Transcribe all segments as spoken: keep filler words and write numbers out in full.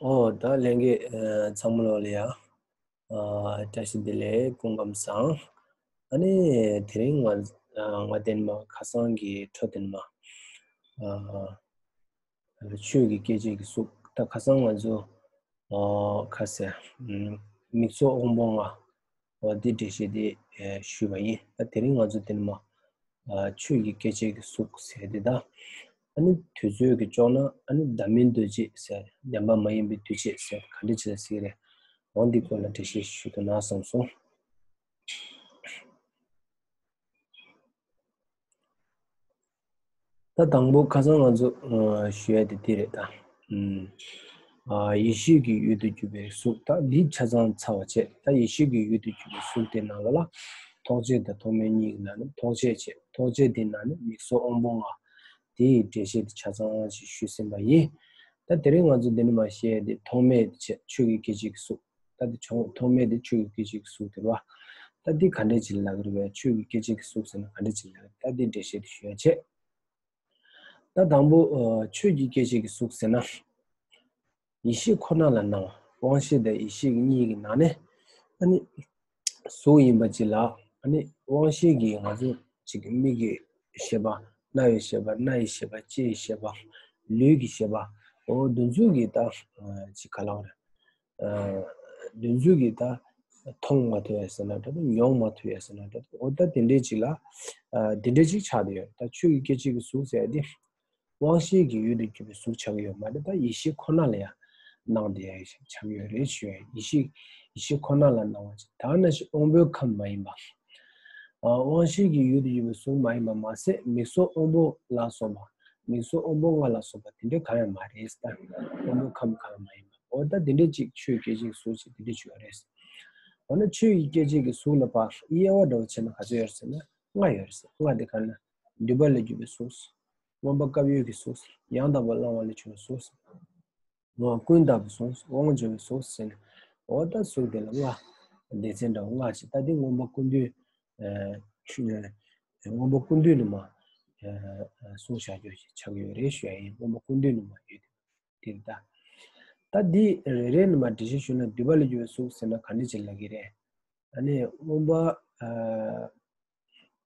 ཨོ་ད་ལྷན་རྒྱས་ཚང་མ་ལོ་ལ་ཡ། བཀྲ་ཤིས་བདེ་ལེགས། སྐུ་ཁམས་བཟང་། ཨ་ནི་དེ་རིང་ང་ང་བསྟན་མ་ཁ་སང་གི་འཕྲོ་བསྟན་མ། ཆོས་ཀྱི་སྐྱེ་མཆེད་ཀྱི་གཟུགས། ད་ཁ་སང་ང་ཚོ་ཁ་ཟེར་མིག་སོགས་དབང་པོ་ལྔ། འོ་འདི་འགྲེལ་བཤད་འདི་ཞུས་པ་ཡིན། ད་དེ་རིང་ང་ཚོ་བསྟན་མ། ཆོས་ཀྱི་སྐྱེ་མཆེད་ཀྱི་གཟུགས་ཟེར་འདི་དང་། ཨ་ནི་དུས་ཚོད་ཀྱི་ལྕོགས་ན་ཨ་ནི་བདག་མིན་འདུ་བྱེད་ཟེར་བདེན་པ་མ་ཡིན་པའི་འདུ་བྱེད་ཟེར་ག་འདྲ་བྱེད་ཟེར་རེད། འོ་འདི་སྐོར་ལ་འགྲེལ་བཤད་ཞུ་ཐུབ་ན་བསམ་སོང་། ད་དང་པོ་ཁ་སང་ང་ཚོ་ཞུ་ཡ་དེ་འདི་རེད་ད། ཡེ་ཤེས་ཀྱི་ཡུལ་དུ་གྱུར་པའི་གཟུགས། ད་འདི་ཆ་ཚང་ཚར་བ་བྱས། ད་ཡེ་ཤེས་ཀྱི་ཡུལ་དུ་གྱུར་པའི་གཟུགས་དེ་ནང་ལ་ལ། ཐོགས་བཅས་དང་ཐོགས་མེད་གཉིས་ཀྱི་ནང་ནས་ཐོགས་བཅས་བྱས། ཐོགས་བཅས་དེ་ནང་ནས་མིག་སོགས་དབང་པོ་ལྔ། དེའི་འགྲེལ་བཤད་དེ་ཆ་ཚང་ཞིག་ཞུས་ཟིན་པ་ཡིན། ད་དེ་རིང་ང་ཚོ་འདི་ནས་མ་བཤད་དེ་ཐོགས་མེད་བྱས་ཆོས་ཀྱི་སྐྱེ་མཆེད་ཀྱི་གཟུགས། ད་དེ་ཆོས་ཐོགས་མེད་དེ་ཆོས་ཀྱི་སྐྱེ་མཆེད་ཀྱི་གཟུགས་དེ་རེད་བ། ད་འདི་ག་འདྲས་ཅིག་ལབ་ཀྱི་རེད་བས། ཆོས་ཀྱི་སྐྱེ་མཆེད་ཀྱི་གཟུགས་ཟེར་ན་ག་འདྲས་ཅིག་ལབ་ཀྱི་རེད། ད་འདི་འགྲེལ་བཤད་དེ་ཞུ་ཡ་བྱས། ད་དང་པོ་ཆོས་ཀྱི་སྐྱེ་མཆེད་ཀྱི་གཟུགས་ཟེར་ན། ཡེ་ཤེས་ཁོ་ན་ལ་སྣང་བ། དབང་ཤེས་དང་ཡེ་ཤེས་ཀྱི་གཉིས་ཀྱི་ནང་ནས། ཨ་ནི་གཟུགས་ཡིན་པ་ཅིག་ལ། ཨ་ནི་དབང་ཤེས་ཀྱིས་ང་ཚོ་ཅིག་མིག་གི་ཤེས་པ། རྣ་བའི་ཤེས་པ། སྣ་ཡི་ཤེས་པ། ལྕེ་ཡི་ཤེས་པ། ལུས་ཀྱི་ཤེས་པ། འོ་འདི་ཚོ་གིས་ད་ཅིག་ག་ལབ་རེད། འདི་ཚོ་གིས་ད་མཐོང་མ་ཐུབ་ཡ་ཟེར་ན་འདྲ་འདུག་མྱོང་མ་ཐུབ་ཡ་ཟེར་ན་འདྲ་འདུག་འོ་ད་དེ་འདྲས་ཅིག་ལ། འདི་འདྲས་ཅིག་ཆགས་བསྡད་ཡོད། ད་ཆོས་ཀྱི་སྐྱེ་མཆེད་ཀྱི་གཟུགས་ཟེར་ཡ་དེ། དབང་ཤེས་ཀྱི་ཡུལ་དུ་གྱུར་པའི་གཟུགས་ཆགས་ཀྱི་ཡོད་མ་རེད། ད་ཡེ་ཤེས་ཁོ་ན་ལ་ཡང་སྣང་བསྡད་ཡ་ཆགས་ཀྱི་ཡོད་རེད་ཞུ་ཡ་ཡིན། ཡེ་ཤེས་ཡེ་ཤེས་ཁོ་ན་ལ་སྣང་བ་ཅིག་ད་ནང་བཞིན་དབང་པོའི་ཁམས་མ་ཡིན་པ། དབང་ཤེས་ཀྱི་ཡུལ་དུ་གྱུར་པའི་གཟུགས་མ་ཡིན་པ་མ་ཟད། མིག་སོགས་དབང་པོ་ལ་སོགས་པ། མིག་སོགས་དབང་པོ་ལྔ་ལ་སོགས་པ་དེ་འདྲ་གང་ཡང་མ་རེད། ད་དབང་པོའི་ཁམས་གང་ཡང་མ་ཡིན་པ། འོ་ད་དེ་འདྲ་ཅིག་ཆོས་སྐྱེ་མཆེད་ཀྱི་གཟུགས་ཅིག་དེ་འདྲ་ཅིག་ཡོད་རེད། འོ་ན་ཆོས་ཀྱི་སྐྱེ་མཆེད་ཀྱི་གཟུགས་ལ་ཕར་དབྱེ་བ་འདྲ་བོ་བྱས་ན་ག་ཚོད་ཡོད་རེད་ཟེར་ན། ལྔ་ཡོད་རེད། ལྔ་དེ་ག་ལ། འདུས་པ་ལས་གྱུར་པའི་གཟུགས། མངོན་པ་སྐབས་ཡོད་ཀྱི་གཟུགས། ཡང་དག་པར་སྣང་བ་ལས་བྱུང་བའི་གཟུགས། ཀུན་བརྟགས་པའི་གཟུགས། དབང་འབྱོར་བའི་གཟུགས་ཟེར་ནས། འོ་ད་གཟུགས་དེ་ལ་ལྔ། སྡེ་ཚན་འདྲ་བོ་ལྔ་ཞིག་ད་འདི་མངོན་པ་ཀུན་བཏུས། མངོན་པ་ཀུན་བཏུས་ནས་མར་གསུངས་བཞག་རྒྱུ་ཞིག་ཆགས་ཀྱི་ཡོད་རེད་ཞུ་ཡ་ཡིན། མངོན་པ་ཀུན་བཏུས་ནས་མར་ཡོད་དེ་རེད་ད། ད་འདི་རེ་རེ་ནས་མར་འགྲེལ་བཤད་ཞུས་ན། འདུས་པ་ལས་གྱུར་པའི་གཟུགས་ཟེར་ན་ག་འདྲ་ཅིག་ལབ་ཀྱི་རེད། ཨ་ནི་མངོན་པ།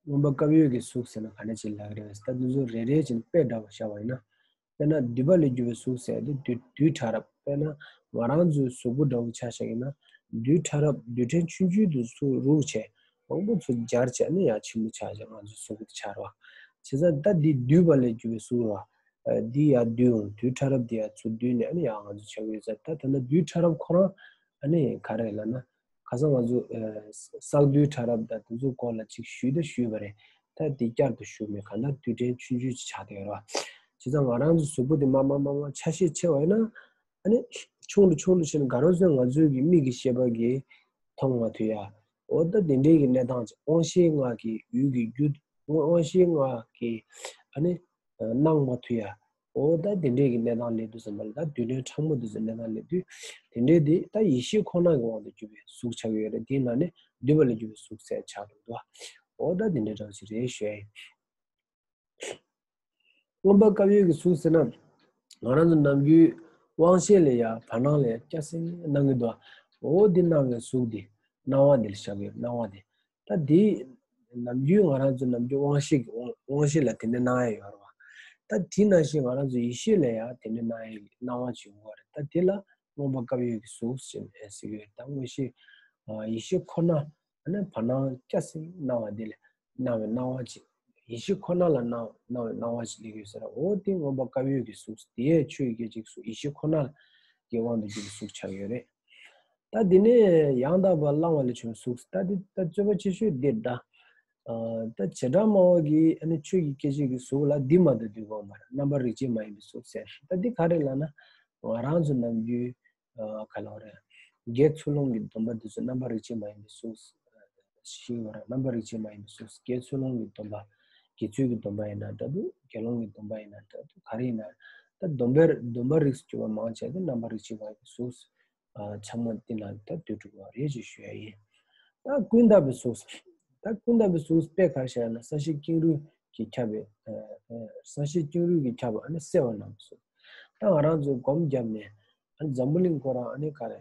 མངོན་པ་སྐབས་ཡོད་ཀྱི་གཟུགས་ཟེར་ན་ག་འདྲ་ཅིག་ལབ་ཀྱི་རེད། ད་འདི་ཚོ་རེ་རེ་བཞིན་དཔེ་འདྲ་བོ་བཞག་པ་ཡིན་ན། དཔེར་ན་འདུས་པ་ལས་གྱུར་པའི་གཟུགས་ཟེར་དེ་རྡུལ་རྡུལ་ཕྲ་རབ། དཔེར་ན་ང་རང་ཚོའི་གཟུགས་པོ་འདྲ་བོ་ཆ་བཞག་ཡིན་ན། རྡུལ་ཕྲ་རབ་རྡུལ་ཕྲན་ཆུང་ཆུང་དེ་ཚོ་རུག་བྱས། མང་པོ་ཚོ་སྦྱར་བྱས་ནས་ཡང་ཆེན་པོ་ཆགས་བྱས་ང་ཚོའི་གཟུགས་པོ་དེ་ཆགས་རེད་བ། བྱས་ཙང་ད་འདི་འདུས་པ་ལས་གྱུར་པའི་གཟུགས་རེད་བ། འདི་ཡར་འདུས་འོང་། རྡུལ་ཕྲ་རབ་འདི་ཡར་ཚུར་འདུས་ནས་ཨ་ནི་ཡང་ང་ཚོ་ཆགས་ཀྱི་ཡོད་ཙང་། ད་ད་ལྟ་རྡུལ་ཕྲ་རབ་ཁོ་རང་ཨ་ནི་ག་རེ་ལབ་ན། ཁ་སང་ང་ཚོ་ཨ་བསགས་རྡུལ་ཕྲ་རབ་དང་དེ་ཚོའི་སྐོར་ལ་ཅིག་ཞུས་ད་ཞུས་པ་རེད། ད་དེ་བསྐྱར་དུ་ཞུ་མེད། གང་ལྟར་རྡུལ་ཕྲན་ཆུང་ཆུང་ཅིག་ཆགས་བསྡད་ཡོད་རེད་བ། བྱས་ཙང་ང་རང་ཚོ་གཟུགས་པོ་དེ་མར་མར་མར་མར་ཆ་ཤས་ཆེ་བ་ཡིན་ན། ཨ་ནི་ཆུང་རུ་ཆུང་རུ་ཕྱིན་ནས་ག་རེ་ཟེར་ན་ང་ཚོའི་གི་མིག་གི་ཤེས་པ་གིས་མཐོང་མ་ཐུབ་ཡ། འོ་ད་དེ་འདྲའི་གི་གནས་སྟངས་ཅིག་དབང་ཤེས་ལྔ་གི་ཡུལ་གྱི་རྒྱུ། དབང་ཤེས་ལྔ་གི་ཨ་ནི་སྣང་མ་ཐུབ་ཡ། འོ་ད་དེ་འདྲའི་གི་གནས་སྟངས་སླེབས་དུས་ཙམ་པ་ལ། ད་རྡུལ་ཕྲན་ཕྲ་མོ་དེ་ཚོ་གནས་སྟངས་སླེབས་དུས། དེ་འདྲའི་དེ་ད་ཡེ་ཤེས་ཁོ་ན་གི་དབང་དུ་གྱུར་པའི་གཟུགས་ཆགས་ཀྱི་ཡོད་རེད། དེའི་ནང་ནས་འདུས་པ་ལས་གྱུར་པའི་གཟུགས་ཟེར་ཆགས་འགྲོ་འདུག་འོ་ད་དེ་འདྲའི་འདྲ་བོ་ཞིག་རེད་ཞུ་ཡ་ཡིན། མངོན་པ་སྐབས་ཡོད་ཀྱི་གཟུགས་ཟེར་ན། ང་རང་ཚོ་ནམ་རྒྱུན་དབང་ཤེས་ལ་ཡ་བར་སྣང་ལ་ཡ་སྐྱ་སེང་སྣང་གི་འདུག་འོ་འདི་སྣང་བའི་གཟུགས་འདི། སྣང་བ་འདི་ལ་བཞག་གི་ཡོད། སྣང་བ་འདི། ད་འདི་ནམ་རྒྱུན་ང་རང་ཚོ་ནམ་རྒྱུན་དབང་ཤེས་ཀྱི་དབང་དབང་ཤེས་ལ་དེ་འདྲ་སྣང་ཡ་ཡོད་རེད་བ། ད་དེ་ནང་བཞིན་ང་རང་ཚོ་ཡེ་ཤེས་ལ་ཡ་དེ་འདྲ་སྣང་ཡ་སྣང་བ་ཅིག་ཡོད་རེད། ད་དེ་ལ་མངོན་པ་སྐབས་ཡོད་ཀྱི་གཟུགས་ཟེར་ཟེར་གྱི་ཡོད། ད་དངོས་གཞི་ཡེ་ཤེས་ཁོ་ན་ཨ་ནི་བར་སྣང་སྐྱ་སེང་སྣང་བ་འདི་ལ་སྣང་བའི་སྣང་བ་ཅིག་ཡེ་ཤེས་ཁོ་ན་ལ་སྣང་སྣང་བའི་སྣང་བ་ཅིག་སླེབས་ཡོད་ཟེར། འོ་དེ་མངོན་པ་སྐབས་ཡོད་ཀྱི་གཟུགས། དེ་ཡས་ཆོས་ཀྱི་སྐད་ཅིག་གཟུགས། ཡེ་ཤེས་ཁོ་ན་གི་དབང་དུ་གྱུར་པའི་གཟུགས་ཆགས་ཡོད་རེད། ད་དེ་ནས་ཡང་དག་པར་བླང་བ་ལས་བྱུང་བའི་གཟུགས། ད་དེ་ད་རྩོད་པ་ཆེ་ཤོས་འདི་འདྲ། ད་བྱེ་བྲག་སྨྲ་བ་གིས་ཨ་ནི་ཆོས་ཀྱི་སྐད་ཅིག་གི་གཟུགས་ལ་འདི་མ་གཏོགས་འདུས་གོ་མ་རེད། རྣམ་པར་རིག་བྱེད་མ་ཡིན་པའི་གཟུགས་ཟེར། ད་འདི་ག་རེ་ལབ་ན། ང་རང་ཚོ་ནམ་རྒྱུན་ག་ལབ་རེད། དགེ་ཚུལ་སློང་གི་སྡོམ་པ་འདི་ཚོ་རྣམ་པར་རིག་བྱེད་མ་ཡིན་པའི་གཟུགས། ཞིག་བར་རྣམ་པར་རིག་བྱེད་མ་ཡིན་པའི་གཟུགས། དགེ་ཚུལ་སློང་གི་སྡོམ་པ། དགེ་ཚུལ་གྱི་སྡོམ་པ་ཡིན་ན་འདྲ་འདུག་དགེ་སློང་གི་སྡོམ་པ་ཡིན་ན་འདྲ་འདུག་ག་རེ་ཡིན་ན། ད་སྡོམ་པར་སྡོམ་པར་རིགས་སུ་གྱུར་པ་མང་ཆེ་བ་དེ་རྣམ་པར་རིག་བྱེད་མ་ཡིན་པའི་གཟུགས། ཆ་མ་འདི་ན་ད་འདུས་གྲུབ་པ་རེད་ཅེས་ཞུ་ཡ་ཡིན། ད་ཀུན་བརྟགས་པའི་གཟུགས། ད་ཀུན་བརྟགས་པའི་གཟུགས་དཔེ་ག་རེ་བཞག་ན། སངས་རྒྱས་ཀེང་རུས་ཀྱིས་ཁྱབ་པའི་སངས་རྒྱས་ཀེང་རུས་ཀྱིས་ཁྱབ་པ་ཨ་ནི་གསལ་བ་རྣམས་སོ། ད་ང་རང་ཚོ་སྒོམ་བརྒྱབ་ནས། ཨ་ནི་འཛམ་བུ་གླིང་ཁོ་རང་ཨ་ནི་ག་རེ་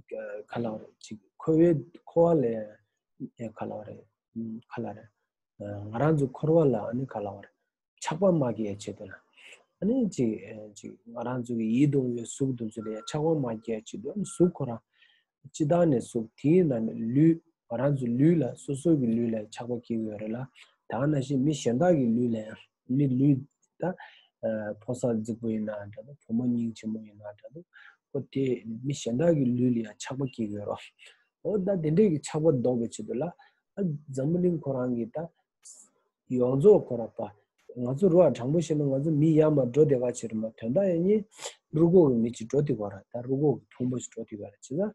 ག་ལ་བ་རེད། ཅིག་འཁོར་བའི་འཁོར་བ་ལས་ཡ་ག་ལ་བ་རེད། ག་ལ་རེད། ང་རང་ཚོ་འཁོར་བ་ལ་ཨ་ནི་ག་ལ་བ་རེད། ཆགས་པ་མ་སྐྱེ་ཡ་ཆེད་དུ་ལ། ཨ་ནི་ཅིག་ཅིག་ང་རང་ཚོ་གི་ཡིད་དུ་འོང་བའི་གཟུགས་དེ་ཚོ་ལ་ཡ་ཆགས་པ་མ་སྐྱེ་ཡ་ཆེད་དུ། ཨ་ནི་གཟུགས་ཁོ་རང་སྤྱི་བཏང་ནས་གཟུགས་དེའི་ནང་ནས་ལུས། ང་རང་ཚོ་ལུས་ལ་སོ་སོ་གི་ལུས་ལ་ཆགས་པ་སྐྱེ་གི་ཡོད་རེད་ལ། ད་ག་ནང་བཞིན་མི་གཞན་དག་གི་ལུས་ལ་ཡང་མི་ལུས་ད་ཕོ་གསར་རྫིག་པོ་ཡིན་ན་འདྲ་འདུག །བུ་མོ་སྙིང་རྗེ་མོ་ཡིན་ན་འདྲ་འདུག །ཁོ་དེ་མི་གཞན་དག་གི་ལུས་ལ་ཡང་ཆགས་པ་སྐྱེ་གི་ཡོད་རེད། འོ་ད་དེ་འདྲས་ཀྱི་ཆགས་པ་ཟློག་པའི་ཆེད་དུ་ལ། ཨ་འཛམ་བུ་གླིང་ཁོ་རང་གི་ད་ཡོངས་རྫོགས་ཁོ་ར་པ། ང་ཚོ་རུ་བ་དྲང་པོ་བཤད་ན་ང་ཚོ་མི་ཡར་མར་འགྲོ་བསྡད་པ་ཕྱིར་མ་དོན་དག་ཡང་ཉིད་རུ་ཁོག་གི་མི་གཅིག་འགྲོ་བསྡད་པ་ར། ད་རུ་ཁོག་གི་ཕུང་པོ་ཞིག་འགྲོ་བསྡད་པ་ར། བྱས་ཙང་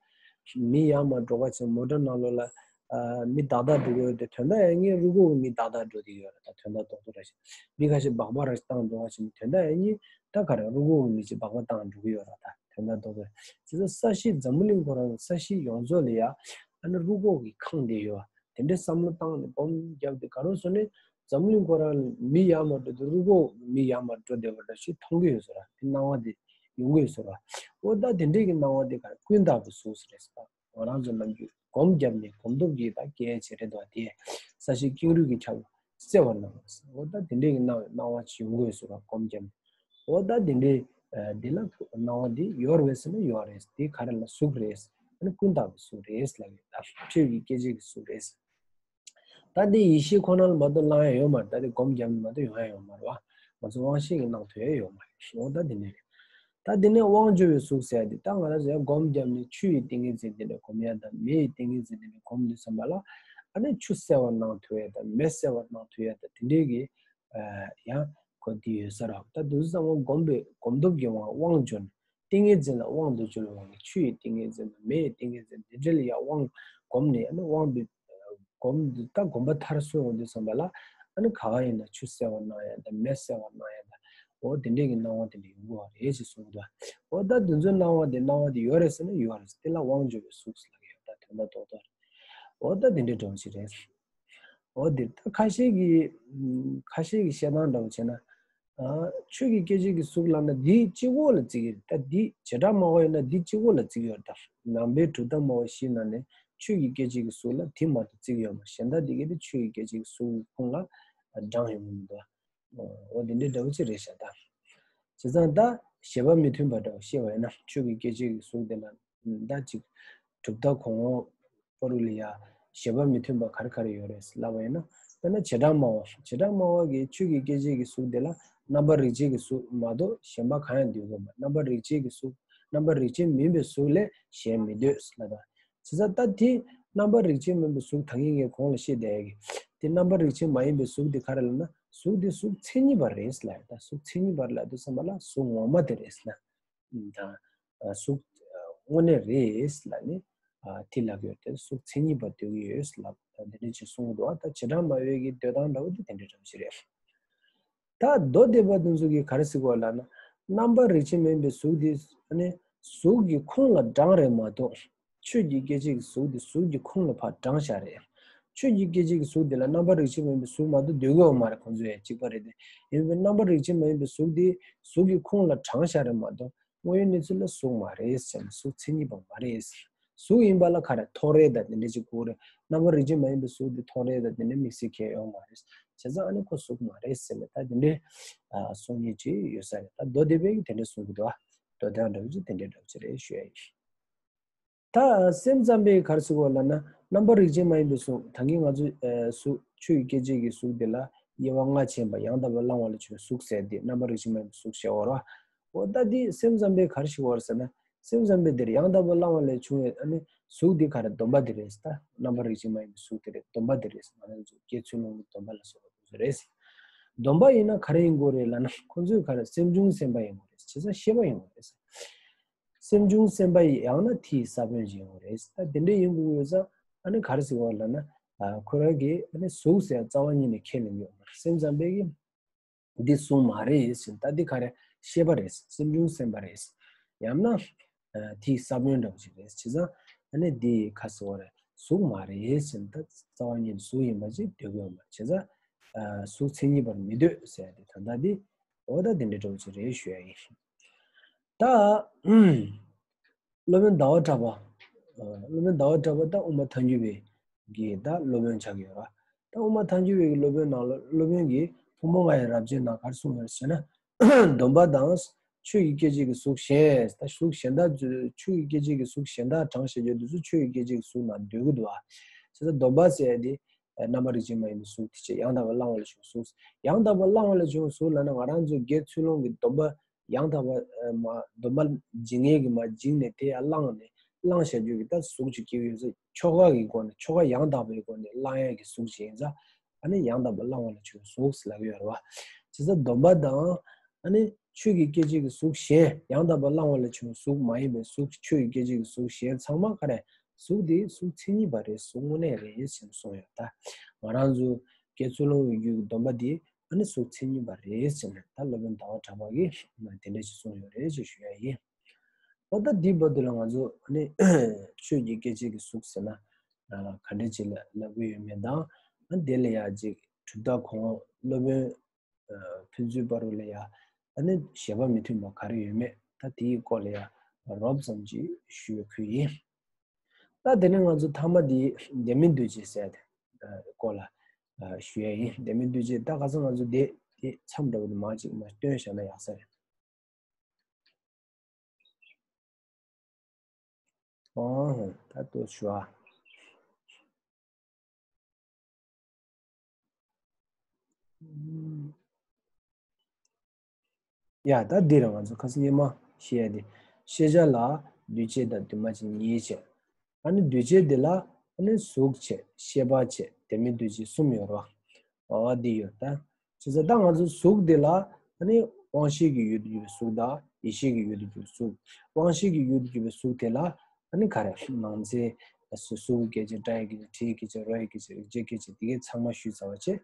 མི་ཡར་མར་འགྲོ་བ་ཕྱིར་མོ་ཊ་ནང་ལོགས་ལ་ཨ་མི་ཏག་ཏག་འགྲོ་གི་ཡོད་དེ། དོན་དག་ཡང་ཉིད་རུ་ཁོག་གི་མི་ཏག་ཏག་འགྲོ་བསྡད་ཡོད་ར། ད་དོན་དག་རྡོག་རྡོག་ར་ཞིག་མི་ཁ་ཤས་སྦག་སྦག་ར་ཞིག་བཏང་འགྲོ་བ་ཕྱིར་དོན་དག་ཡང་ཉིད་ད་ག་རེ་རུ་ཁོག་གི་མི་གཅིག་སྦག་སྦག་བཏང་འགྲོ་གི་ཡོད་ར། ད་དོན་དག་རྡོག་རྡོག་ར། བྱས་ཙང་ས་གཞི་འཛམ་བུ་གླིང་ཁོ་རང་གི་ས་གཞི་ཡོངས་རྫོགས་ལ་ཡ་ཨ་ནི་རུ་ཁོག་གིས་ཁེངས་བསྡད་ཡོད། དེ་འདྲའི་བསམ་བློ་བཏང་ནས་སྒོམ་བརྒྱབ་སྟེ་ག་རེ་ཟེར་ན་འཛམ་གླིང་ཁོ་རང་ལ་མི་ཡར་མར་འགྲོ་དུས་རུ་ཁོག་མི་ཡར་མར་འགྲོ་བསྡད་པ་འདྲ་ཞིག་མཐོང་གི་ཡོད་ཟེར་བ། དེ་སྣང་བ་དེ་ཡོང་གི་ཡོད་ཟེར་བ། འོ་ད་དེ་འདྲའི་གི་སྣང་བ་དེ་ག་རེ་ཀུན་བརྟགས་པའི་གཟུགས་ཟེར་རེད་ཟེར་བ། ང་རང་ཚོ་ནམ་རྒྱུན་སྒོམ་བརྒྱབ་ནས་སྒོམ་སྟོབས་ཀྱིས་ད་སྐད་ཆ་རེད་དོ། དེ་ས་གཞི་ཀེང་རུས་ཀྱིས་ཁྱབ་གསལ་བར་སྣང་བ་ཟེར། འོ་ད་དེ་འདྲའི་གི་སྣང་བའི་སྣང་བ་ཞིག་ཡོང་གི་ཡོད་ཟེར་བ། སྒོམ་བརྒྱབ་ནས། འོ་ད་དེ་འདྲའི་ཨ་འདི་ལ་སྣང་བ་འདི་ཡོད་རེད་ཟེར་ན་ཡོད་རེད། འདི་ག་རེ་ལབ་གཟུགས་རེད། ཨ་ནི་ཀུན་བརྟགས་པའི་གཟུགས་རེད་ལབ་ཡོད། ད་ཆོས་ཀྱི་སྐྱེ་མཆེད་ཀྱི་གཟུགས་རེད། ད་འདི་ཡེ་ཤེས་ཁོ་ན་ལ་མ་གཏོགས་ལང་ཡ་ཡོད་མ་རེད། ད་འདི་སྒོམ་བརྒྱབ་ནས་མ་གཏོགས་ཡོང་ཡ་ཡོད་མ་རེད་བ། ང་ཚོ་དབང་ཤེས་ཀྱིས་སྣང་ཐུབ་ཡ་ཡོད་མ་རེད། འོ་ད་དེ་འདྲ་རེད། ད་དེ་ནས་དབང་འབྱོར་བའི་གཟུགས་ཟེར་ཡ་དེ་ད་ང་རང་ཚོ་ཡང་སྒོམ་བརྒྱབ་ནས་ཆུ་ཡི་ཏིང་ངེ་འཛིན་དེ་འདྲ་སྒོམ་ཡ་དང་མེ་ཡི་ཏིང་ངེ་འཛིན་དེ་འདྲ་སྒོམ་དུས་ཙམ་པ་ལ་ཨ་ནི་ཆུ་གསལ་བར་སྣང་ཐུབ་ཡ་དང་མེ་གསལ་བར་སྣང་ཐུབ་ཡ་དང་དེ་འདྲའི་གི་ཡང་ཁོ་དེ་ཡོད་ས་རེད། ད་དུས་ཚང་མ་སྒོམ་པའི་སྒོམ་སྟོབས་ཀྱི་དབང་དབང་འབྱོར་ནས་ཏིང་ངེ་འཛིན་ལ་དབང་དུ་གྱུར་བའི་དབང་གིས་ཆུ་ཡི་ཏིང་ངེ་འཛིན་དང་མེ་ཡི་ཏིང་ངེ་འཛིན་དེ་འདྲ་ལ་ཡང་དབང་སྒོམ་ནས་ཨ་ནི་དབང་དུ་སྒོམ་དུ་ད་སྒོམ་པ་མཐར་སོན་ཡོང་དུས་ཙམ་པ་ལ་ཨ་ནི་ག་ག་ཡིན་ན་ཆུ་གསལ་བར་སྣང་ཡ་དང་མེ་གསལ་བར་སྣང་ཡ་དང་འོ་དེ་འདྲས་ཀྱི་སྣང་བ་དེ་འདྲ་ཡོང་གི་ཡོད་རེད་ཅེས་གསུངས་འདུག་འོ་ད་དེ་ཚོའི་སྣང་བ་དེ་སྣང་བ་དེ་ཡོད་རེད་ཟེར་ན་ཡོད་རེད། དེ་ལ་དབང་འབྱོར་བའི་གཟུགས་ཟེར་ལབ་ཀྱི་ཡོད། ད་དོན་དག་རྡོག་རྡོག་རེད། འོ་ད་དེ་འདྲའི་འདྲ་བོ་ཞིག་རེད། འོ་དེ་ད་ཁ་ཤས་ཀྱི་ཁ་ཤས་ཀྱི་བཤད་སྟངས་འདྲ་བོ་བྱས་ན། ཨ་ཆོས་ཀྱི་སྐྱེ་མཆེད་ཀྱི་གཟུགས་ལབ་ན་འདི་གཅིག་པོ་ལ་བརྩི་གི་རེད། ད་འདི་བྱེ་བྲག་སྨྲ་བ་ཡིན་ན་འདི་གཅིག་པོ་ལ་བརྩི་གི་ཡོད་རེད། ད་ནང་པའི་གྲུབ་མཐའ་སྨྲ་བ་བཞིའི་ནང་ནས་ཆོས་ཀྱི་སྐྱེ་མཆེད་ཀྱི་གཟུགས་ལ་དེ་མ་གཏོགས་བརྩི་གི་ཡོད་མ་རེད། གཞན་དག་དེ་གས་དེ་ཆོས་ཀྱི་སྐྱེ་མཆེད་ཀྱི་གཟུགས་ཁོངས་ལ་བགྲངས་ཡོང་གི་མི་འདུག་འོ་དེ་འདྲའི་འདྲ་བོ་ཅིག་རེད་ཤག་ད་བྱས་ཙང་ད་བཞེད་པ་མི་མཐུན་པ་འདྲ་བོ་བཤད་པ་ཡིན་ན་ཆོས་ཀྱི་སྐྱེ་མཆེད་ཀྱི་གཟུགས་དེ་ལ་ད་ཅིག་གྲུབ་མཐའ་གོང་འོག་པ་རུ་ལ་ཡ་བཞེད་པ་མི་མཐུན་པ་ག་རེ་ག་རེ་ཡོད་རེད་ལབ་པ་ཡིན་ན། དཔེར་ན་བྱེ་བྲག་སྨྲ་བ། བྱེ་བྲག་སྨྲ་བ་གིས་ཆོས་ཀྱི་སྐྱེ་མཆེད་ཀྱི་གཟུགས་དེ་ལ་རྣམ་པར་རིག་བྱེད་ཀྱི་གཟུགས་མ་གཏོགས་གཞན་པ་གང་ཡང་འདོད་ཀྱི་ཡོད་མ་རེད། རྣམ་པར་རིག་བྱེད་ཀྱི་གཟུགས་རྣམ་པར་རིག་བྱེད་མིན་པའི་གཟུགས་ལས་གཞན་མི་འདོད་ལབ་པ། བྱས་ཙང་ད་དེ་རྣམ་པར་རིག་བྱེད་མིན་པའི་གཟུགས་ད་གིན་ངས་གོང་ལ་བཤད་བསྡད་ཡ་གི་དེ་རྣམ་པར་རིག་བྱེད་མ་ཡིན་པའི་གཟུགས་དེ་ག་རེ་ལབ་ན་གཟུགས་དེ་གཟུགས་མཚན་ཉིད་པ་རེད་ལབ་ཡ། ད་གཟུགས་མཚན་ཉིད་པ་ལབ་དུས་ཙམ་པ་ལ་གཟུགས་ངོ་མ་དེ་རེད་ལབ་ན། དང་། གཟུགས་དངོས་གནས་རེད་ལབ་ནས་དེ་ལབ་ཡོད་དེ་གཟུགས་མཚན་ཉིད་པ་འདོད་ཀྱི་ཡོད་ལབ་དེ་འདྲ་ཅིག་གསུངས་འདུག་ད་བྱེ་བྲག་སྨྲ་བའི་གི་འདོད་སྟངས་འདྲ་བོ་དེ་དེ་འདྲ་འདྲ་བོ་ཞིག་རེད། ད་མདོ་སྡེ་པ་དེ་ཚོ་གིས་ག་རེ་ཟེར་གོ་ལབ་ན་རྣམ་པར་རིག་བྱེད་མིན་པའི་གཟུགས་དེ་ནི་གཟུགས་ཀྱི་ཁོངས་ལ་བགྲངས་རེད་མ་གཏོགས། ཆོས་ཀྱི་སྐྱེ་མཆེད་ཀྱི་གཟུགས་དེ་གཟུགས་ཀྱི་ཁོངས་ལ་ཕར་བགྲངས་བཞག་རེད། ཆོས་ཀྱི་སྐྱེ་མཆེད་ཀྱི་གཟུགས་དེ་ལ་རྣམ་པར་རིག་བྱེད་མིན་པའི་གཟུགས་མ་གཏོགས་འདོད་ཀྱི་ཡོད་མ་རེད། ཁོང་ཚོས་ཡང་གཅིག་པ་རེད་དེ། ཡིན་པའི་རྣམ་པར་རིག་བྱེད་མ་ཡིན་པའི་གཟུགས་དེ་གཟུགས་ཀྱི་ཁོངས་ལ་བགྲངས་བཞག་རེད་མ་གཏོགས་དངོས་ཡོད་གནས་ཚུལ་ལ་གཟུགས་མ་རེད་ཟེར་ནས་གཟུགས་མཚན་ཉིད་པ་མ་རེད། གཟུགས་ཡིན་པ་ལ་ག་རེ་ཐོགས་རེད་ད་དེ་འདྲ་ཅིག་དགོས་རེད། རྣམ་པར་རིག་བྱེད་མ་ཡིན་པའི་གཟུགས་དེ་ཐོགས་རེད་ད་དེ་འདྲ་དམིགས་བསལ་གང་ཡང་ཡོད་མ་རེད། བྱས་ཙང་ཨ་ནི་ཁོ་གཟུགས་མ་རེད་ཟེར་ནས་ད་དེ་འདྲའི་གསུང་མཁན་ཅིག་ཡོད་ས་རེད། ད་མདོ་སྡེ་པས་ཀྱི་དེ་འདྲ་གསུང་གི་འདུག་ཨ། མདོ་སྡེ་འདྲ་བོ་ཅིག་དེ་འདྲ་འདྲ་བོ་ཅིག་རེད་ཞུ་ཡ་ཡིན། ད་སེམས་ཙམ་པས་ག་རེ་ཟེར་གོ་ལབ་ན་རྣམ་པར་རིག་བྱེད་མ་ཡིན་པའི་གཟུགས་ད་གིན་ང་ཚོས་གཟུགས་ཆོས་ཀྱི་སྐྱེ་མཆེད་ཀྱི་གཟུགས་དེ་ལ་དབྱེ་བ་ལྔ་ཕྱེ་བ་ཡང་དག་པར་བླང་བ་ལས་བྱུང་བའི་གཟུགས་ཟེར་དེ་རྣམ་པར་རིག་བྱེད་མ་ཡིན་པའི་གཟུགས་ཞེས་པ་རེད་བ། འོ་ད་འདི་སེམས་ཙམ་པས་ག་རེ་ཞིག་བར་ཟེར་ན་སེམས་ཙམ་པས་འདིར་ཡང་དག་པར་བླང་བ་ལས་བྱུང་བའི་ཨ་ནི་གཟུགས་འདི་ག་རེ་སྡོམ་པ་འདི་རེད་ད། རྣམ་པར་རིག་བྱེད་མ་ཡིན་པའི་གཟུགས་འདི་རེད་སྡོམ་པ་འདི་རེད། ང་རང་ཚོ་སྐྱེ་ཚུལ་སློང་གི་སྡོམ་པ་ལ་སོགས་པ་དེ་ཚོ་རེད། སྡོམ་པ་ཡིན་ན་ག་རེ་ཡིན་དགོས་རེད་ལབ་ན་ཁོ་ཚོས་ག་རེ་སེམས་བྱུང་སེམས་པ་ཡིན་དགོས་རེད། བྱས་ཙང་ཤེས་པ་ཡིན་དགོས་རེད། སེམས་བྱུང་སེམས་པ་ཡང་ན་དེའི་ས་བོན་ཡིན་དགོས་རེད། ད་དེ་འདྲ་ཡིན་དགོས་ཡོད་ཙང་ཨ་ནི་ག་རེ་ཟེར་བ་ལབ་ན་ཁོ་རང་གིས་ཨ་ནི་གཟུགས་ཟེར་རྩ་བ་ཉིད་ནས་ཁས་ལེན་ཡོད་མ་རེད། སེམས་ཙམ་པས་ཀྱི་འདི་གཟུགས་མ་རེད་ཟེར་ད་འདི་ག་རེ་ཤེས་པ་རེད། སེམས་བྱུང་སེམས་པ་རེད། ཡང་ན་དེའི་ས་བོན་འདྲ་བོ་ཞིག་རེད། བྱས་ཙང་ཨ་ནི་འདི་ག་ཟེར་བ་རེད་གཟུགས་མ་རེད་ཟེར་ད་རྩ་བ་ཉིད་གཟུགས་ཡིན་པ་ཅིག་འདོད་ཀྱི་ཡོད་མ་རེད། བྱས་ཙང་གཟུགས་མཚན་ཉིད་པར་མི་འདོད་ཟེར་ཡ་དེ་ད་ལྟ་འདི་འོ་ད་དེ་འདྲ་འདྲ་བོ་ཞིག་རེད་ཞུ་ཡ་ཡིན། ད། སློབ་དཔོན་ཟླ་བ་གྲགས་པ། ཨ། སློབ་དཔོན་ཟླ་བ་གྲགས་པ་ད་དབུ་མ་ཐལ་འགྱུར་བའི་གི་ད་སློབ་དཔོན་ཆགས་ཀྱི་ཡོད་ར། ད་དབུ་མ་ཐལ་འགྱུར་བའི་གི་སློབ་དཔོན་ནང་ལ་སློབ་དཔོན་གྱིས་ཕུང་པོ་ལྔ་ཡི་རབ་བྱེད་ནང་ག་རེ་གསུངས་ཡོད་ཟེར་ན། སྡོམ་པ་དང་ཆོས་ཀྱི་སྐྱེ་མཆེད་ཀྱི་གཟུགས་གཞན། ད་གཟུགས་གཞན་དག་ཆོས་ཀྱི་སྐྱེ་མཆེད་ཀྱི་གཟུགས་གཞན་དག་གྲངས་བཤད་རྒྱུ་དེ་ཚོ་ཆོས་ཀྱི་སྐྱེ་མཆེད་ཀྱི་གཟུགས་ནང་འདུས་ཀྱི་འདུག་བ། བྱས་ཙང་སྡོམ་པ་ཟེར་ཡ་དེ་རྣམ་པར་རིག་བྱེད་མ་ཡིན་པའི་གཟུགས་དེ་བྱས། ཡང་དག་པར་བླང་བ་ལ་བྱུང་བའི་གཟུགས། ཡང་དག་པར་བླང་བ་ལ་བྱུང་བའི་གཟུགས་ལབ་ན་ང་རང་ཚོ་དགེ་ཚུལ་སློང་གི་སྡོམ་པ། ཡང་དག་པར་མ་སྡོམ་པ་བྱེད་མཁན་གྱིས་མ་བྱིན་ནས་དེ་ཡང་བླངས་ནས་བླངས་བྱ་རྒྱུ་གི་ད་གཟུགས་ཅིག་སྐྱེ་གི་ཡོད་ཙང་ཆོ་ག་གི་སྒོ་ནས་ཆོ་ག་ཡང་དག་པའི་སྒོ་ནས་བླང་ཡ་གི་གཟུགས་ཅིག་ཡིན་ཙང་། ཨ་ནི་ཡང་དག་པར་བླང་བ་ལ་བྱུང་བའི་གཟུགས་ལབ་ཀྱི་ཡོད་རེད་བ། བྱས་ཙང་སྡོམ་པ་དང་ཨ་ནི་ཆོས་ཀྱི་སྐྱེ་མཆེད་ཀྱི་གཟུགས་གཞན། ཡང་དག་པར་བླང་བ་ལ་བྱུང་བའི་གཟུགས་མ་ཡིན་པའི་གཟུགས། ཆོས་ཀྱི་སྐྱེ་མཆེད་ཀྱི་གཟུགས་གཞན་ཚང་མ་ག་རེ། གཟུགས་དེ་གཟུགས་མཚན་ཉིད་པ་རེད། གཟུགས་དངོས་གནས་རེད་ཟེར་ནས་གསུངས་ཡོད་ད། ང་རང་ཚོ་དགེ་ཚུལ་སློང་གི་རྒྱུད་ཀྱི་སྡོམ་པ་དེ་ཨ་ནི་གཟུགས་མཚན་ཉིད་པ་རེད་ཟེར་ནས་ད་སློབ་དཔོན་ཟླ་བ་གྲགས་པ་གིས་དེ་འདྲ་ཞིག་གསུངས་ཡོད་རེད་ཅེས་ཞུ་ཡ་ཡིན། འོ་ད་འདིའི་བར་དུ་ལ་ང་ཚོ་ཨ་ནི་ཆོས་ཀྱི་སྐྱེ་མཆེད་ཀྱི་གཟུགས་ཟེར་ན་ག་འདྲ་ཅིག་ལ་ལབ་ཀྱི་ཡོད་མེད་དང་། ཨ་ནི་དེ་ལ་ཡ་ཅིག་གྲུབ་མཐའ་གོང་འོག་སློབ་དཔོན་ཕན་ཚུན་བར་དུ་ལ་ཡ་ཨ་ནི་བཞེད་པ་མི་མཐུན་པ་ག་རེ་ཡོད་མེད་ད་དེའི་སྐོར་ལ་ཡ་རོབ་ཙམ་ཅིག་ཞུ་བའི་ཁུལ་ཡིན། ད་དེ་ནས་ང་ཚོ་མཐའ་མ་དེ་ལྡན་མིན་འདུ་བྱེད་ཟེར་ཏེ་སྐོར་ལ་ཞུ་ཡ་ཡིན། ལྡན་མིན་འདུ་བྱེད་ད་ག་ས་ང་ཚོ་དེ་དེ་མཚམས་འདྲ་བོ་དེ་མང་ཅིག་མ་སྟོན་བཞག་ན་ཡག་ས་རེད། ཨོ་ད་ལྟོས་ཞུ་ཨ། ཡ་ད་འདི་རང་ང་ཚོ་ཁ་སང་སྔོན་མ་བཤད་ཡ་དེ། ཤེས་བྱ་ལ་འདུས་བྱས་དང་འདུས་མ་བྱས་གཉིས་བྱས། ཨ་ནི་འདུས་བྱས་དེ་ལ་ཨ་ནི་གཟུགས་བྱས། ཤེས་པ་བྱས། ལྡན་མིན་འདུ་བྱེད་གསུམ་ཡོད་རེད་བ། ཨོ་འདི་ཡོད་ད། བྱས་ཙང་ད་ང་ཚོ་གཟུགས་དེ་ལ་ཨ་ནི་དབང་ཤེས་ཀྱི་ཡུལ་དུ་གྱུར་པའི་གཟུགས་དང་ཡིད་ཤེས་ཀྱི་ཡུལ་དུ་གྱུར་པའི་གཟུགས། དབང་ཤེས་ཀྱི་ཡུལ་དུ་གྱུར་པའི་གཟུགས་དེ་ལ་ཨ་ནི་ག་རེ་ནང་གསེས་གཟུགས་པོའི་སྐད་ཅིག་སྒྲ་ཡི་སྐད་ཅིག་དྲི་ཡི་སྐད་ཅིག་རོ་ཡི་སྐད་ཅིག་རེག་བྱའི་སྐད་ཅིག་དེ་གའི་ཚང་མ་ཞུས་ཚར་བ་བྱས།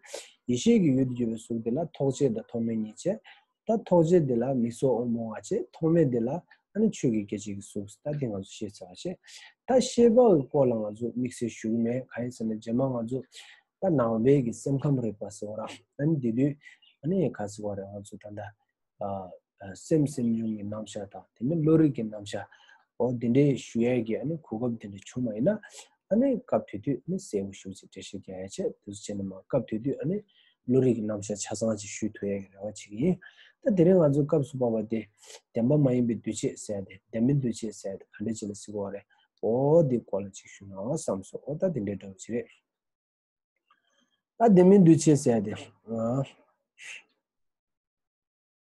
ཡིད་ཤེས་ཀྱི་ཡུལ་དུ་གྱུར་པའི་གཟུགས་དེ་ལ་ཐོགས་བཅས་དང་ཐོགས་མེད་གཉིས་བྱས། ད་ཐོགས་བཅས་དེ་ལ་མིག་སོགས་དབང་པོ་ལྔ་བྱས། ཐོགས་མེད་དེ་ལ་ཨ་ནི་ཆོས་ཀྱི་སྐད་ཅིག་གི་གཟུགས། ད་དེ་ང་ཚོ་ཤེས་ཚར་བ་བྱས། ད་ཤེས་པ་གི་སྐོར་ལ་ང་ཚོ་དམིགས་བསལ་ཞུ་གི་མེད། གང་ཡིན་ཟེར་ན་རྗེས་མ་ང་ཚོ་ད་ནང་པའི་གི་སེམས་ཁམས་རིག་པ་ཟེར་བ་ར། ཨ་ནི་དེ་དུས་ཨ་ནི་ག་ཟེར་བ་རེད། ང་ཚོ་ད་ལྟ་ཨ་ཨ་སེམས་སེམས་བྱུང་གི་རྣམ་གཞག་དང་དེ་ནས་བློ་རིག་གི་རྣམ་གཞག་འོ་དེ་འདྲའི་ཞུ་ཡས་ཀྱི་ཨ་ནི་གོ་སྐབས་དེ་འདྲ་བྱུང་བ་ཡིན་ན། ཨ་ནི་སྐབས་དེ་དུས་ཨ་ནི་གསལ་པོ་ཞེ་པོ་ཅིག་འགྲེལ་བཤད་རྒྱག་ཡ་བྱས། དུས་ཚོད་བྱས་ན་མ་སྐབས་དེ་དུས་ཨ་ནི་བློ་རིག་གི་རྣམ་གཞག་ཆ་ཚང་ཅིག་ཞུས་ཐུབ་ཡས་ཀྱི་རེ་བ་བྱེད་ཀྱི་ཡིན། ད་དེ་རིང་ང་ཚོ་སྐབས་སུ་བབས་པ་དེ་བདེན་པ་མ་ཡིན་པའི་འདུ་བྱེད་ཟེར་ཡ་དེ། ལྡན་མིན་འདུ་བྱེད་ཟེར་ཡ་དེ་ག་འདྲ་ཅིག་ལ་ཟེར་གྱི་ཡོད་རེད། འོ་དེའི་སྐོར་ལ་ཅིག་ཞུ་ན་བསམ་སོང་། འོ་ད་དེ་འདྲའི་འདྲ་བོ་ཅིག་རེད། ད་ལྡན་མིན་འདུ་བྱེད་ཟེར་ཡ་དེ། ཨ།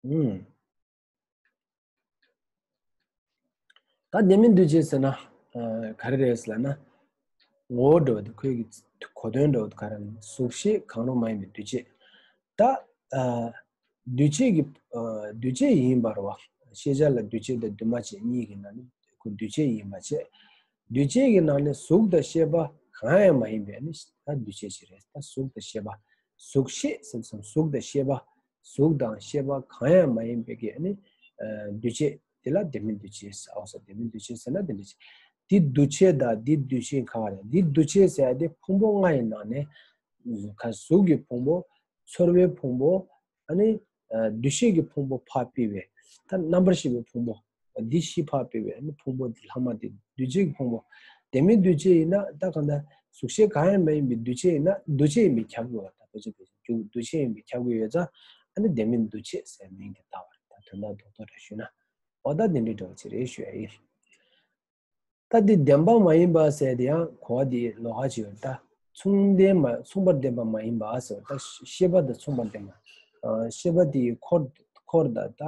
ཨུམ། ད་ལྡན་མིན་འདུ་བྱེད་ཟེར་ན། ཨ། ག་རེ་རེད་ཟེར་ན། ངོ་བོ་འདྲ་བོ་དེ། ཁོའི་གི་གོ་དོན་འདྲ་བོ་དེ་ག་རེ་ན། གཟུགས་ཤེས་གང་རུང་མ་ཡིན་པའི་འདུ་བྱེད། ད། ཨ། འདུ་བྱེད་ཀྱི། ཨ། འདུ་བྱེད་ཡིན་པ་རེད་བ། ཤེས་བྱ་ལ་འདུ་བྱེད་དང་འདུས་མ་བྱས་གཉིས་ཀྱི་ནང་ནས་ཁོ་འདུ་བྱེད་ཡིན་པ་བྱས། འདུ་བྱེད་ཀྱི་ནང་ནས་གཟུགས་དང་ཤེས་པ་གང་ཡང་མ་ཡིན་པའི་ནི་ད་འདུ་བྱེད་ཅིག་རེད། ད་གཟུགས་དང་ཤེས་པ། གཟུགས་ཤེས་ཟེར་སོང་། གཟུགས་དང་ཤེས་པ། གཟུགས་དང་ཤེས་པ་གང་ཡང་མ་ཡིན་པའི་གི་ནི་འདུ་བྱེད་དེ་ལ་ལྡན་མིན་འདུ་བྱེད་ཟེར། འོ་ཟེར། ལྡན་མིན་འདུ་བྱེད་ཟེར་ན་དེ་འདྲ་ཅིག་འདི་འདུ་བྱེད་དང་འདི་འདུ་ཤེས་གང་རེད། འདི་འདུ་བྱེད་ཟེར་ཡ་དེ་ཕུང་པོ་ལྔ་ཡི་ནང་ནས་ག་གཟུགས་ཀྱི་ཕུང་པོ། ཚོར་བའི་ཕུང་པོ། ཨ་ནི། ཨ། འདུ་ཤེས་ཀྱི་ཕུང་པོ་ཕར་ཕུད་པའི། ད་རྣམ་པར་ཤེས་པའི་ཕུང་པོ། འདི་བཞི་ཕར་ཕུད་པའི་ཨ་ནི་ཕུང་པོ་འདི་ལྷག་མ་དེ་འདུ་བྱེད་ཀྱི་ཕུང་པོ། ལྡན་མིན་འདུ་བྱེད་ཡིན་ན་ད་གང་ལྟར་གཟུགས་ཤེས་གང་ཡང་མ་ཡིན་པའི་འདུ་བྱེད་ཡིན་ན་འདུ་བྱེད་ཡིན་པས་ཁྱབ་དགོས་པ། ད་ཕལ་ཆེར་ཕལ་ཆེར་འདུ་བྱེད་ཡིན་པས་ཁྱབ་དགོས་ཡོད་ཙང་། ཨ་ནི་ལྡན་མིན་འདུ་བྱེད་ཟེར་མིང་དེ་བཏགས་པ་རེད། ད་དོན་དག་རྡོག་རྡོག་རེ་ཞུས་ན། འོ་ད་དེ་འདྲའི་འདྲ་བོ་ཅིག་རེད་ཞུ་ཡ་ཡིན། ད་འདི་བདེན་པ་མ་ཡིན་པ་ཟེར་དེ་ཡང་གོ་བ་འདི་ལོགས་ཀ་ཅིག་ཡོད། ད་མཚུངས་ལྡན་མ། མཚུངས་པར་ལྡན་པ་མ་ཡིན་པ་ཟེར། ད་ཤེས་པ་དང་མཚུངས་པར་ལྡན་པ། ཨ། ཤེས་པ་དེའི་འཁོར། འཁོར་དང་ད་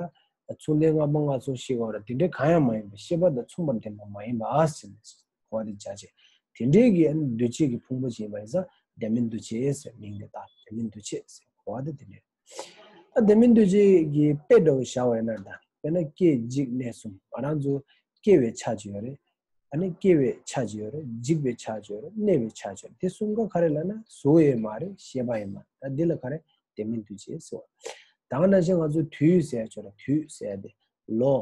མཚུངས་ལྡན་ལྔ་པོ་ལྔ་ཚོགས་ཤེས་པ་ར། དེ་འདྲའི་གང་ཡང་མ་ཡིན་པ། ཤེས་པ་དང་མཚུངས་པར་ལྡན་པ་མ་ཡིན་པ་ཟེར་ནས་གོ་བ་འདི་བྱ་བྱེད། དེ་འདྲའི་གི་ཨ་ནི་འདུ་བྱེད་ཀྱི་ཕུང་པོ་ཅིག་ཡིན་པ་ཡིན་ཙང་ལྡན་མིན་འདུ་བྱེད་ཟེར་མིང་དེ་བཏགས། ལྡན་མིན་འདུ་བྱེད་ཟེར་གོ་བ་དེ་དེ་འདྲའི། ད་ལྡན་མིན་འདུ་བྱེད་ཀྱི་དཔེ་འདྲ་བོ་བཞག་པ་ཡིན་ན། ད་དཔེར་ན་སྐྱེ་འཇིག་གནས་གསུམ། ང་རང་ཚོ་སྐྱེ་བའི་ཆ་ཅིག་ཡོད་རེད། ཨ་ནི་སྐྱེ་བའི་ཆ་ཅིག་ཡོད་རེད། འཇིག་པའི་ཆ་ཅིག་ཡོད་རེད། གནས་པའི་ཆ་ཅིག་ཡོད་རེད། དེ་གསུམ་ཀ་ག་རེ་ལབ་ན་གཟུགས་ཡོད་མ་རེད། ཤེས་པ་ཡོད་མ་རེད། ད་འདི་ལ་ག་རེ། ལྡན་མིན་འདུ་བྱེད་ཟེར་བ། ད་ག་ནང་བཞིན་ང་ཚོ་དུས་ཟེར་ཡ་ཅིག་ཡོད་རེད། དུས་ཟེར་ཡ་དེ། ལོ།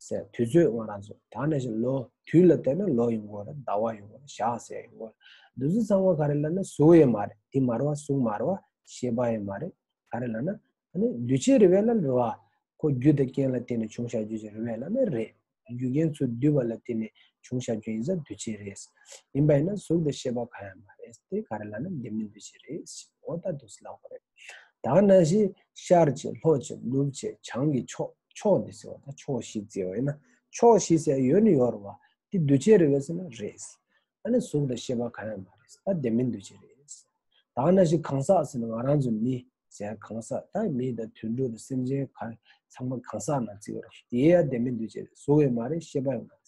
ཟེར། དུས་ཚོད་ང་རང་ཚོ་ད་ནང་བཞིན་ལོ། དུས་ལ་བལྟས་ན་ལོ་ཡོང་གི་ཡོད་རེད། ཟླ་བ་ཡོང་གི་ཡོད་རེད། ཞག་ཟེར་ཡོང་གི་ཡོད་རེད། འདི་ཚོ་ཚང་མ་ག་རེ་ལབ་ན་གཟུགས་ཡོད་མ་རེད། དེ་མ་རེད་བ། གཟུགས་མ་རེད་བ། ཤེས་པ་ཡོད་མ་རེད། ག་རེ་ལབ་ན་ཨ་ནི་འདུས་བྱས་རེད་པས་ལབ་ན་རེད་བ། ཁོ་རྒྱུ་དང་རྐྱེན་ལ་བརྟེན་ནས་བྱུང་བཞག་རྒྱུ་ཅིག་རེད་པས་ལབ་ན་རེད། རྒྱུ་རྐྱེན་ཚུར་འདུས་པ་ལ་བརྟེན་ནས་བྱུང་བཞག་རྒྱུ་ཡིན་ཙང་འདུས་བྱས་རེད། ཡིན་པ་ཡིན་ན་གཟུགས་དང་ཤེས་པ་གང་ཡང་མ་རེད། དེ་ག་རེ་ལབ་ན་ལྡན་མིན་འདུས་བྱས་རེད། འོ་ད་འདུག་སེ་ལབ་པ་རེད། ད་ག་ནང་བཞིན་ཤར་བྱེད་ལྷོ་བྱེད་ནུབ་བྱེད་བྱང་གི་ཕྱོགས། ཕྱོགས་འདི་ཟེར་བ་དང་ཕྱོགས་བཞི་ཟེར་བ་ཡིན་ན་ཕྱོགས་བཞི་ཟེར་ཡོད་ནི་ཡོད་རེད་བ། དེ་འདུས་བྱས་རེད་པས་ཟེར་ན་རེད། ཨ་ནི་གཟུགས་དང་ཤེས་པ་གང་ཡང་མ་རེད། ད་ལྡན་མིན་འདུས་བྱས་རེད། ད་ག་ནང་བཞིན་གང་ཟག་ཟེར་ན་ང་རང་ཚོ་མི་ཟེར་གང་ཟག་ད་མི་དང་དུད་འགྲོ་དང་སེམས་ཅན་གང་ཚང་མ་གང་ཟག་ནང་བརྩི་བ་རེད། དེ་ཡང་ལྡན་མིན་འདུས་བྱས་རེད། གཟུགས་ཡང་མ་རེད། ཤེས་པ་ཡང་མ་རེད།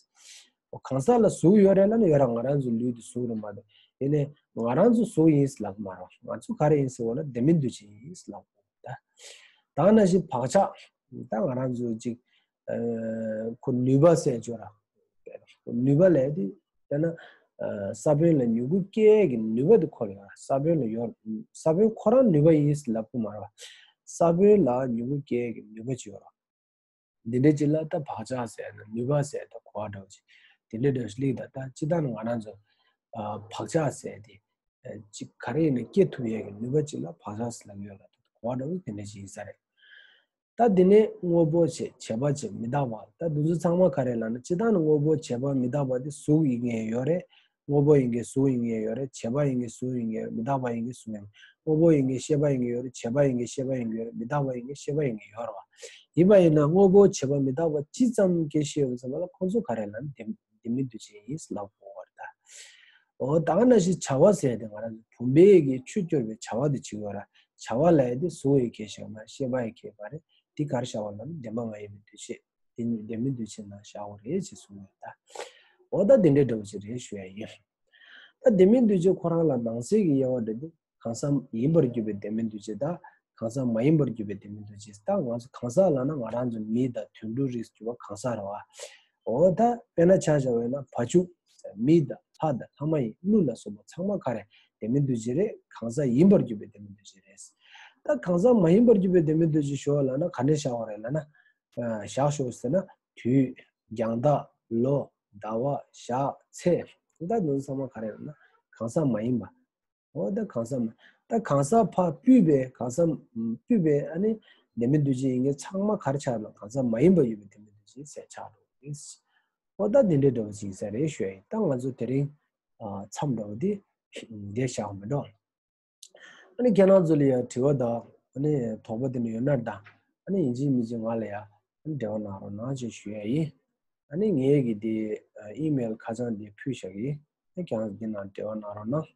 གང་ཟག་ལ་གཟུགས་ཡོད་རེད་ལབ་ན་ཡོད་རེད། ང་རང་ཚོ་ལུས་དེ་གཟུགས་རེད་མ་གཏོགས། ཡིན་ནའི་ང་རང་ཚོ་གཟུགས་ཡིན་ཟེར་ལབ་ཀྱི་མ་རེད། ང་ཚོ་ག་རེ་ཡིན་ཟེར་བ་ལ་ལྡན་མིན་འདུས་བྱས་ཡིན་ཟེར་ལབ་དགོས་ད། ད་ག་ནང་བཞིན་བག་ཆགས། ད་ང་རང་ཚོ་ཅིག་ཨ་ཁོ་ནུས་པ་ཟེར་ཅོག་ར། ནུས་པ་ལས་དེ་དཔེར་ན་ཨ་ས་བོན་ལ་མྱུ་གུ་སྐྱེ་ཡས་ཀྱི་ནུས་པ་དེ་ཁོ་ལ་ཡོད་ར། ས་བོན་ལ་ཡོད། ས་བོན་ཁོ་རང་ནུས་པ་ཡིན་ཟེར་ལབ་ཀྱི་མ་རེད་བ། ས་བོན་ལ་མྱུ་གུ་སྐྱེ་ཡས་ཀྱི་ནུས་པ་ཅིག་ཡོད་ར། འདི་འདྲ་ཅིག་ལ་ད་བག་ཆགས་ཟེར་ན་ནུས་པ་ཟེར་ད་གོ་བ་འདྲ་བོ་ཅིག་དེ་འདྲ་འདྲ་ཞིག་སླེབས། ད་ད་སྤྱིར་བཏང་ང་རང་ཚོ་ཨ་བག་ཆགས་ཟེར་དེ་ཨ་ཅིག་ག་རེ་ཡིན་ན་སྐྱེ་ཐུབ་ཡས་ཀྱི་ནུས་པ་ཅིག་ལ་བག་ཆགས་ཟེར་ལབ་ཡོད་ལ། ད་གོ་བ་འདྲ་བོ་དེ་འདྲ་ཅིག་ཡིན་ས་རེད། ད་དེ་ནས་དངོས་པོ་བྱས་བྱས་པ་བྱས་མི་རྟག་པ། ད་འདི་ཚོ་ཚང་མ་ག་རེ་ལབ་ན་སྤྱིར་བཏང་ནི་དངོས་པོ་བྱས་པ་མི་རྟག་པ་དེ་གཟུགས་ཡིན་མཁན་ཡོད་རེད། དངོས་པོ་ཡིན་མཁན་གཟུགས་ཡིན་མཁན་ཡོད་རེད། བྱས་པ་ཡིན་མཁན་གཟུགས་ཡིན་མཁན་ཡོད་རེད། མི་རྟག་པ་ཡིན་མཁན་གཟུགས་ཡིན། དངོས་པོ་ཡིན་མཁན་ཤེས་པ་ཡིན་མཁན་ཡོད་རེད། བྱས་པ་ཡིན་མཁན་ཤེས་པ་ཡིན་མཁན་ཡོད་རེད། མི་རྟག་པ་ཡིན་མཁན་ཤེས་པ་ཡིན་མཁན་ཡོད་རེད་བ། ཡིན་པ་ཡིན་ན་དངོས་པོ་བྱས་པ་མི་རྟག་པ་ཅི་ཙམ་སྐད་ཆ་ཡོད་ཟེར་བ་ལ་ཁོང་ཚོ་ག་རེ་ལབ་ན་ལྡན་ལྡན་མིན་འདུས་བྱས་ཡིན་ལབ་དགོས་པ་རེད་ད། འོ་ད་ག་ནང་བཞིན་བྱ་བ་ཟེར་དེ་ང་རང་ཚོ་བུམ་པའི་གི་ཆུ་སྐྱོར་བའི་བྱ་བ་དེ་བྱེད་དགོས་ར། བྱ་བ་ལབ་ཡ་དེ་གཟུགས་ཡི་ཁྱད་ཞིག་མ་རེད། ཤེས་པ་ཡི་ཁྱད་མ་རེད། དེ་ག་རེ་བཞག་པ་ལབ་ན་བདེན་པ་མ་ཡིན་པའི་འདུས་བྱས། དེ་ནི་ལྡན་མིན་འདུས་བྱས་ནང་བཞག་པ་རེད་ཅེས་གསུངས་ཡོད་ད། འོ་ད་དེ་འདྲའི་འདྲ་བོ་ཅིག་རེད་ཞུ་ཡ་ཡིན། ད་ལྡན་མིན་འདུས་བྱས་ཁོ་རང་ལ་ནང་གསེས་ཀྱི་དབྱེ་བ་འདྲ་དེ་གང་ཟག་ཡིན་པར་གྱུར་པའི་ལྡན་མིན་འདུས་བྱས་དང་གང་ཟག་མ་ཡིན་པར་གྱུར་པའི་ལྡན་མིན་འདུས་བྱས། ད་ང་ཚོ་གང་ཟག་ལབ་ན་ང་རང་ཚོ་མི་དང་དུད་འགྲོ་རིགས་གྱུར་པ་གང་ཟག་རེད་བ། འོ་ད་དཔེར་ན་ཆ་བཞག་པ་ཡིན་ན་བ་ཕྱུགས། མི་དང་ལྷ་དང་ལྷ་མ་ཡིན་ཀླུ་ལ་སོགས་པ་ཚང་མ་ག་རེ་ལྡན་མིན་འདུས་བྱས་རེད། གང་ཟག་ཡིན་པར་གྱུར་པའི་ལྡན་མིན་འདུས་བྱས་རེད། ད་གང་ཟག་མ་ཡིན་པར་གྱུར་པའི་ལྡན་མིན་འདུས་བྱས་ཞོག་ལབ་ན་ག་འདྲ་བཞག་པ་རེད་ལབ་ན། ཨ་བཞག་ཞོག་ཟེར་ན་དུས། རྒྱང་ཐག་ལོ། ཟླ་བ། ཞག་ཚེས། ད་འདི་ཚོ་ཚང་མ་ག་རེ་ལབ་ན་གང་ཟག་མ་ཡིན་པ། འོ་ད་གང་ཟག་མ། ད་གང་ཟག་ཕར་སྤུད་པའི་གང་ཟག་སྤུད་པའི་ཨ་ནི་ལྡན་མིན་འདུས་བྱས་ཡིན་མཁན་ཚང་མ་ག་རེ་ཆགས་ལ་གང་ཟག་མ་ཡིན་པ་ཡོད་པའི་ལྡན་མིན་འདུས་བྱས་ཟེར་ཆགས་འགྲོ་གི་རེད། འོ་ད་དེ་འདྲའི་འདྲ་བོ་ཅིག་ཟེར་རེད་ཞུ་ཡ་ཡིན། ད་ང་ཚོ་དེ་རིང་ཨ་མཚམས་འདྲ་བོ་དེ་འདིར་བཞག་མི་འགྲོ། ཨ་ནི་ཁྱེད་རང་ཚོ་ལ་ཡང་དྲི་བ་དང་ཨ་ནི་དོགས་པ་དེ་འདྲ་ཡོད་ན་དང་ཨ་ནི་ཡིན་གཅིག་མིན་གཅིག་ང་ལ་ཡང་ཨ་ནི་འབྲེལ་བ་གནང་རོགས་གནང་ཅེས་ཞུ་ཡ་ཡིན། ཨ་ནི་ངས་ཀྱི་དེ་ཨ་ཨི་མེལ་ཁ་བྱང་དེ་ཕུལ་བཞག་གི་ཡིན། ཨ་ནི་ཁྱེད་རང་ཚོ་དེ་ནང་འབྲེལ་བ་གནང་རོགས་གནང་།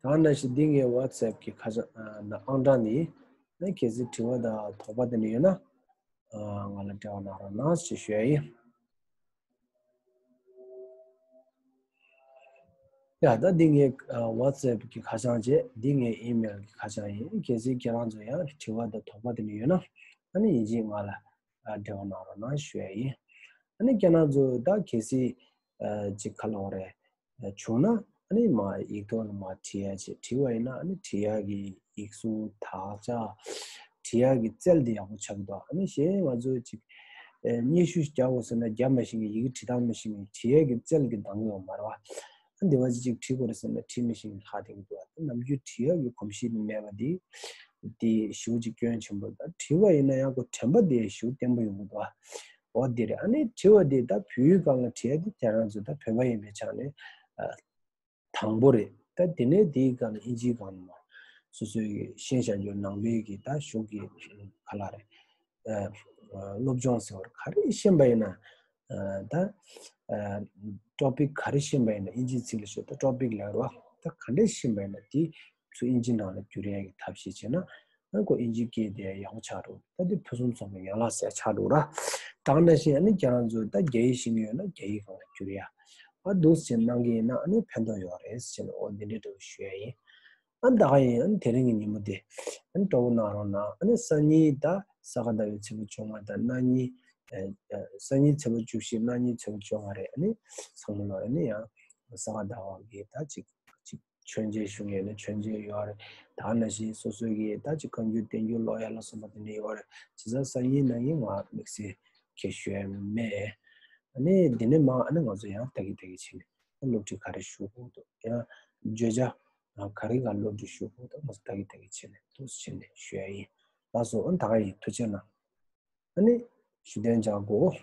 ད་ནང་བཞིན་འདི་ངའི་ཝ་ཊི་སེབ་ཀྱི་ཁ་བྱང་ཨ་ནང་ཨང་གྲངས་ནི། ཨ་ནི་གལ་སྲིད་དྲི་བ་དང་དོགས་པ་དེ་འདྲ་ཡོད་ན་ཨ་ང་ལ་འབྲེལ་བ་གནང་རོགས་གནང་ཞེས་ཞུ་ཡ་ཡིན། ཡ་ད་འདི་ངའི་ཨ་ཝ་ཊི་སེབ་ཀྱི་ཁ་བྱང་བྱས། འདི་ངའི་ཨི་མེལ་གྱི་ཁ་བྱང་ཡིན། གལ་སྲིད་ཁྱེད་རང་ཚོ་ཡང་དྲི་བ་དང་དོགས་པ་དེ་འདྲ་ཡོད་ན་ཨ་ནི་ཡིན་གཅིག་ང་ལ་ཨ་འབྲེལ་བ་གནང་རོགས་གནང་ཞུ་ཡ་ཡིན། ཨ་ནི་ཁྱེད་རང་ཚོ་ད་གལ་སྲིད་ཨ་ཅིག་ག་ལབ་དགོས་རེད། བྱུང་ན་ཨ་ནི་མ་ཡིག་ཐོག་ལ་མ་བྲིས་ཡ་བྱས། བྲིས་པ་ཡིན་ན་ཨ་ནི་བྲིས་ཡ་གི་ཡིག་གཟུགས་དག་ཆ། བྲིས་ཡ་གི་རྩལ་དེ་ཡག་པོ་ཆགས་ཀྱི་འདུག་ཨ་ནི་གཞན་ང་ཚོ་ཅིག་ཨ་སྙན་ཞུ་ཞིག་རྒྱག་དགོས་ཟེར་ན་རྒྱག་མི་ཤེས་མཁན། ཡི་གེ་བྲིས་སྟངས་མི་ཤེས་མཁན། བྲིས་ཡ་གི་རྩལ་གྱིས་འདང་གི་ཡོད་མ་རེད་བ། ཨ་འདི་བ་ཅིག་ཅིག་བྲིས་དགོས་རེད་ཟེར་ན་བྲིས་མི་ཤེས་མཁན་ལྷག་བསྡད་ཀྱི་འདུག་ཨ་ནམ་རྒྱུན་བྲིས་ཡ་གི་གོམས་གཤིས་མེད་པ་དེ་དེ་ཞེ་པོ་ཅིག་སྐྱོན་ཆེན་པོ་རེད། ད་བྲིས་པ་ཡིན་ན་ཡང་ཁོ་དྲན་པ་དེ་ཞེ་པོ་བརྟན་པོ་ཡོང་གི་འདུག་བ། འོ་དེ་རེད། ཨ་ནི་བྲིས་པ་དེ་ད་བོད་ཡིག་སྒང་ལ་བྲིས་ཡ་དེ་ཁྱེད་རང་ཚོ་ད་བོད་པ་ཡིན་པའི་ཆ་ནས་ཨ་དང་པོ་རེད། ད་དེ་ནས་དེའི་སྒང་ལ་ཨིན་ཇིའི་སྒང་ལ་མ་སོ་སོའི་གི་ཤེས་བྱ་རྒྱུ་ནང་པའི་གི་ད་གཞུང་གི་ག་ལ་རེད། ཨ་སློབ་སྦྱོང་ཟེར་བ་ག་རེ་ཤེས་པ་ཡིན་ན་ཨ་ད་ཨ་ཊོ་པིག་ག་རེ་ཤེས་པ་ཡིན་ན། ཨིན་ཇིའི་ཚིག་ལ་ཤོད་ད་ཊོ་པིག་ལབ་རེད་བ། ད་ག་འདྲས་ཤེས་པ་ཡིན་ན་དེ་ཚུར་ཨིན་ཇི་ནང་ལ་བསྒྱུར་ཡ་གི་ཐབས་ཤེས་བྱས་ན། ཨ་ཁོ་ཨིན་ཇིའི་སྐད་དེ་ཡག་པོ་ཆགས་འགྲོ། ད་དེ་ཕུན་སུམ་ཚོགས་པའི་ཡན་ལག་ཟེར་ཆགས་འགྲོ་ར། ད་ག་ནང་བཞིན་ཨ་ནི་ཁྱེད་རང་ཚོ་ད་རྒྱ་ཡིག་ཤེས་ཀྱི་ཡོད་ན་རྒྱ་ཡིག་སྒང་ལ་བསྒྱུར་ཡ། ཨ་འདུག་སེ་གནང་གི་ཡིན་ན་ཨ་ནི་ཕན་ཐོགས་ཡོད་རེད་ཟེར་ནས་འོ་འདི་འདྲའི་འདྲ་བོ་ཞུ་ཡ་ཡིན། ཨ་ད་ག་ཡིན། ཨ་ནི་དེ་རིང་གི་ཉིན་མོ་དེ་ཨ་ནི་སྤྲོ་པོ་གནང་རོགས་གནང་། ཨ་ནི་སང་ཉིན་ད་ས་ག་ཟླ་བའི་ཚེས་པ་བཅོ་ལྔ་དང་གནངས་ཉིན་ཨ་ཨ་སང་ཉིན་ཚེས་པ་བཅུ་བཞི། གནངས་ཉིན་ཚེས་པ་བཅོ་ལྔ་རེད། ཨ་ནི་ཚང་མ་ལ་ཨ་ནི་ཡང་ས་ག་ཟླ་བ་གི་ད་ཅིག་ཅིག་མཆོད་མཇལ་ཞུ་མཁན་ནི་མཆོད་མཇལ་ཡོད་རེད། ད་ག་ནང་བཞིན་སོ་སོའི་གི་ད་ཅིག་བཀའ་འགྱུར་བསྟན་འགྱུར་ཀློག་ཡ་ལ་སོགས་པ་དེ་འདྲ་ཡོད་རེད། བྱས་ཙང་སང་ཉིན་གནངས་ཉིན་ང་དམིགས་བསལ་གྱི་ཞུ་ཡ་མེད། ཨ་ནི་འདི་ནས་མ་ཨ་ནི་ང་ཚོ་ཡང་ལྟ་གི་ལྟ་གི་བྱས་ནས་སློབ་ཁྲིད་ག་རེ་ཞུ་དགོས་འདུག་ཡང་བརྗོད་བྱ་ག་རེ་ག་སློབ་ཁྲིད་ཞུ་དགོས་འདུག་ང་ཚོ་ལྟ་གི་ལྟ་གི་བྱས་ནས་འདུག་སེ་བྱས་ནས་ཞུ་ཡ་ཡིན། ལགས་སོ། ཨ་ནི་ད་ག་ཡིན། ཐུགས་རྗེ་གནང་། ཨ་ནི་ཞུ་དོན་བྱ་དགོས།